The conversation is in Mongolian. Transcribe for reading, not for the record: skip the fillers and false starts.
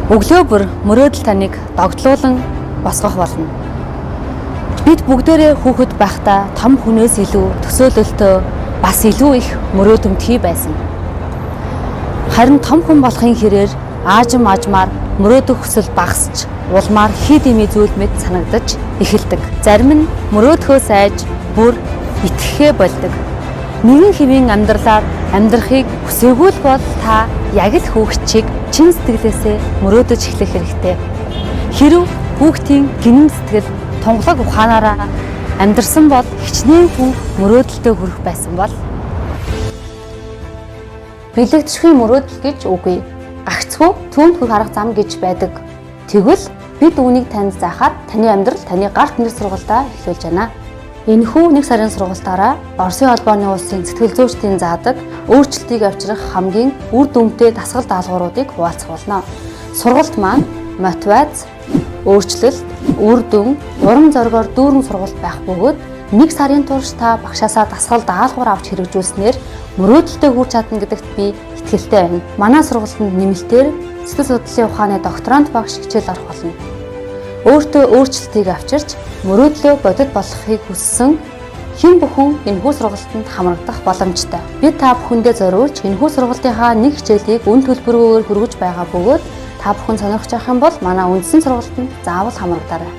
Өглөө бүр мөрөөдөл таныг догдлуулан босгох болно. Бид бүгдээрээ хүүхэд байхдаа том хүнээс илүү төсөөлөлтөө бас илүү их мөрөөдөмтгий байсан. Харин том хүн болохын хэрээр аажим ажмаар мөрөөдөх хүсэл багасч, улмаар хий дэмий зүйл мэт санагдаж эхэлдэг. Зарим нь мөрөөдөхөөс айж бүр итгэхээ больдог. Нэгэн хэвийн амьдралаар амьдрахыг хүсээгүй л бол та яг л хүүхэд шиг чин сэтгэлээсээ мөрөөдөж эхлэх хэрэгтэй. Хэрв хүүхдийн гинэн сэтгэл тунгалаг ухаанаараа амьдрсан бол хичнээн хүн мөрөөдөлтөй хүрэх байсан бол бэлэгдэшгүй мөрөөдөл гэж үгүй. Гагцхүү түүнд хүрэх арга зам гэж байдаг. Тэгвэл бид үүнийг танд заахаар таны амьдрал таны гарт нэр сургалтаа эхлүүлж байна. Энэхүү нэг сарын сургалтаараа Оросын холбооны улсын сэтгэл зүйчдийн заадаг өөрчлөлтийг авчрах хамгийн үр дүнтэй дасгал даалгавруудыг хуваалцах болно. Сургалт маань мотивац, өөрчлөлт, үр дүн, урам зоригоор дүүрэн сургалт байх бөгөөд нэг сарын турш та багшаасаа дасгал даалгавар авч хэрэгжүүлснээр мөрөөдөлтөй хүрч чадна гэдэгт би итгэлтэй байна. Манай сургалтанд нэмэлтээр сэтгэл судлалын ухааны докторант багш хичээл орох болно. Өөртөө өөрчлөлтийг авчирч мөрөөдлөө бодит болгохыг хүссэн хэн бүхэн энэхүү сургалтанд хамрагдах боломжтой. Би та бүхэндээ зориулж энэхүү сургалтынхаа нэг хичээлийг үн төлбөргүйгээр хүргэж байгаа бөгөөд та бүхэн сонирхож байх юм бол манай үндсэн сургалтанд заавал хамрагдаарай.